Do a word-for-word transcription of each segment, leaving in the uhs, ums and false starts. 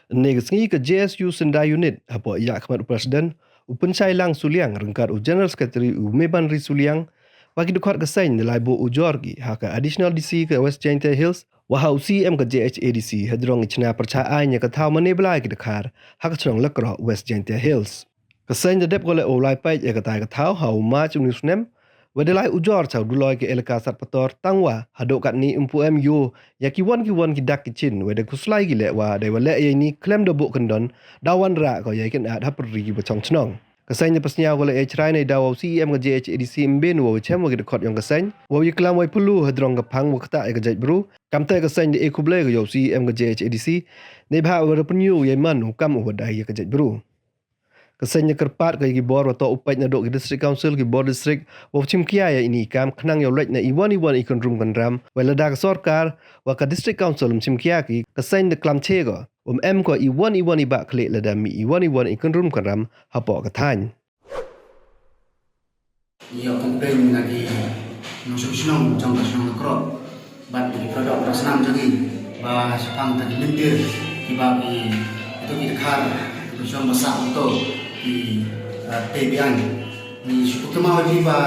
Hynne ka sngi ka J S U Synda Unit hapoh ïa khmat u President u Pynshai Lang Suliang ryngkat u General Secretary u Mebanri Suliang, bad ki dkhot ka seng da la buh ujor ki ha ka Additional D C ka West Jaintia Hills, wa ha u C M ka J H A D C hajrong i chna pyrchah aiñ ïa ka thaw mane blai ki dkhar ha ka chnong Lakroh, West Jaintia Hills. Ka seng da dep ko leh u lai peit ïa katai ka thaw ha u March u snem, wa da lai ujor cha u Duloi ka elaka Satpator, tangwa haduh katne ym pu em ïoh ïa ki won ki won ki dak ki chin, wa da khuslai ki leh wa da wa leh ïa ini khlem da buh kyndon, da wanrah ko ïa ki nat ha pyrdi ki ba chong chnong. Ka seng da pynsngew ko leh ïa chrai ne da wa u C M ka J H A D C ym bin wa u chem wa ki dkhot ïong ka seng, wa u ïa klam wa u pulu hajrong ka phang wa kata ïa ka jaitbru. Kamte ka seng da e khublei ko ïa u C M ka J H A D C, ne bha wa da pynïoh ïa man u kam u wa dai ïa ka jaitbru. Ka seng da kyrpad ka ïa ki bor wa toh u peit naduh ki District Council, ki bor district, wa u chim khia ïa ini kam khnang ïa u leit na i won i won i kynrum kynram, wa lada ka sorkar wa ka District Council ym chim khia ki, ka seng da klam che ko, um em ko i won i won i ba khlieh lada mih i won i won i kynrum kynram hapoh ka thaiñ. Ïa complain na ki nongshong shnong jong ka shnong Lakroh bad ki product ka snam jong ngi ba shaphang ta ki lyntir ki ba ki, ito ki dkhar ki ba shong ba sah ito ki, ah, te biang. Ngi shu kynmaw ïa ki ba,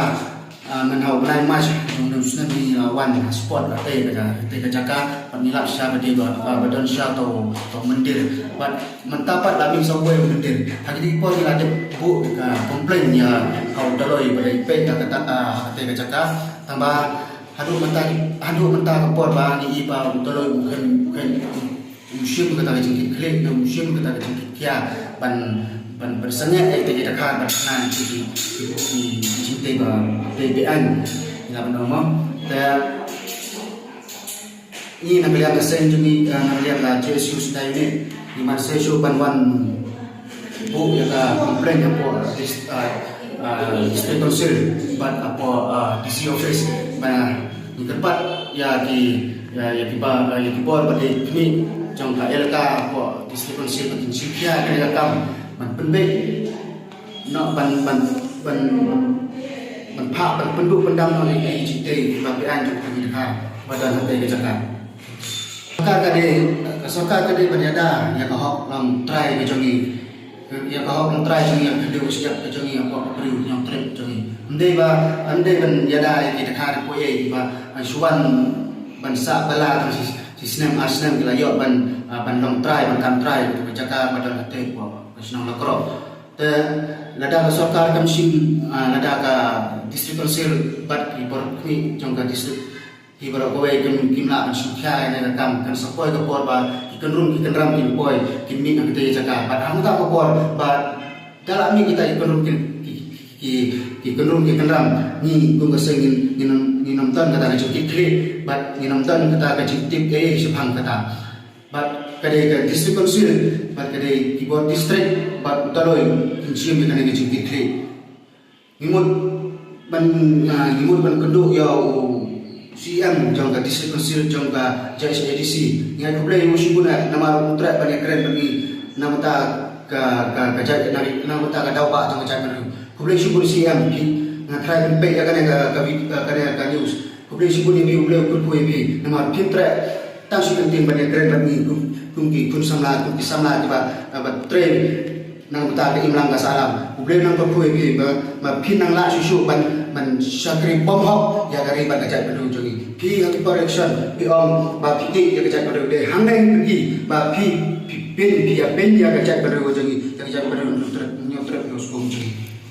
ah, mynhaw bnai March jong ngi snem ngi, ah, wan ha spot ka te ka ja-, te ka jaka bad ngi lap sha ba dei ba, ba, ba don sha to, to myndir. Bad mynta pat la mih sa uwei u myndir. Ha kine ki por ngi la dep buh ka complain ïa ha u Daloi ba dei peit ïa kata, ah, ha kata ka jaka. Tangba haduh mynta, haduh mynta ka por ba ngi i ba u Daloi u khein, u khein, u shim kata ka jingkit khlieh, u shim kata ka jingkit khia ban, ban, ban sangeh ïa kata ka jaka ban kna ïa ki, ki, ki, ki jingtei ba, tei be-aiñ. Ngi la ban ong mo. Te ngi na ka liang ka seng jong ngi, eh, na ka liang ka J S U Synda Unit, ngi man sa shu ban wan buh ïa ka complain hapoh dis-, eh, eh, District Council bad hapoh, eh, D C office. Ba ngi kyrpad ïa ki, ïa, ïa ki ba, ïa ki bor bad ïa ki khmih jong ka elaka hapoh District Council ba kin shim khia ïa kane ka kam ban pynbeit noh ban, ban, ban, ban phah, ban pynduh pyndam noh ïa ki jingtei ki ba be-aiñ jong ki dkhar ba don ha kata ka jaka. Sorkar ka dei, ka sorkar ka dei ban ïada ïa ka hok longtrai ka jong ngi. Ïa ka hok longtrai jong ngi, ïa ka khyndew ka shyiap ka jong ngi, ïa ka hok ka briew ka ñiewtrep jong ngi. Ym dei ba, ym dei ban ïada ïa ki dkhar ki ba, eh, shu wan ban sah bylla tang shi, shi snem ar snem ki la ïoh ban, ah, ban longtrai, ban kam trai ka jaka ba don ha te ka shnong Lakroh. Te lada ka sorkar kam shim, ah, lada ka District Council bad ki bor khmih jong ka district, ki baroh kawei kim, kim lah ban shim khia ïa kane ka kam, kan sa poi ka por ba ki kynrum ki kynram kin poi, kin mih na kata ka jaka. Bad ha kata ka por ba da la mih kita ki kynrum ki, ki, ki, ki kynrum ki kynram, ngi kum ka seng ngin, ngin, ngin ym don kata ka jingkit khlieh bad ngin ym don kata ka jingtip ei shaphang kata. Bad ka dei ka District Council bad ka dei ki bor district bad u Daloi kin shim ïa kane ka jingkit khlieh. Ngi mut ban, ah, ngi mut ban kynduh ïa u C M jong ka District Council jong ka J H A D C. Ngi ai khublei ïa u shibun, eh, namar u treh ban ïakren bad ngi na ka bynta ka, ka, ka jait, na, na ka bynta ka daw ba jong ka jaitbynriew. Khublei shibun C M, phi, nga tharai phi peit ïa kane ka, ka vid-, ka, kane ka news. Khublei shibun ïa phi, U Blei u kyrkhu ïa phi namar phim treh tang shu kyntien ban ïakren bad ngi kum, kum ki khun samla, kum ki samla kiba, ah, ba trei na ka bynta ka imlang ka sahlang. U Blei un kyrkhu ïa phi ba, ba phin nang lah shuh shuh ban, ban shakri bymhok ïa ka ri bad ka jaitbynriew jong ngi. Phi ha ki por election phi ong ba phi ïeit ïa ka jaitbynriew, te hangne phi ba phi, phi pyn, phi ïa pyn ïa ka jaitbynriew jong ngi, ïa ka jaitbynriew u Hynñiewtrep, Hynñiewtrep u skum jong ngi.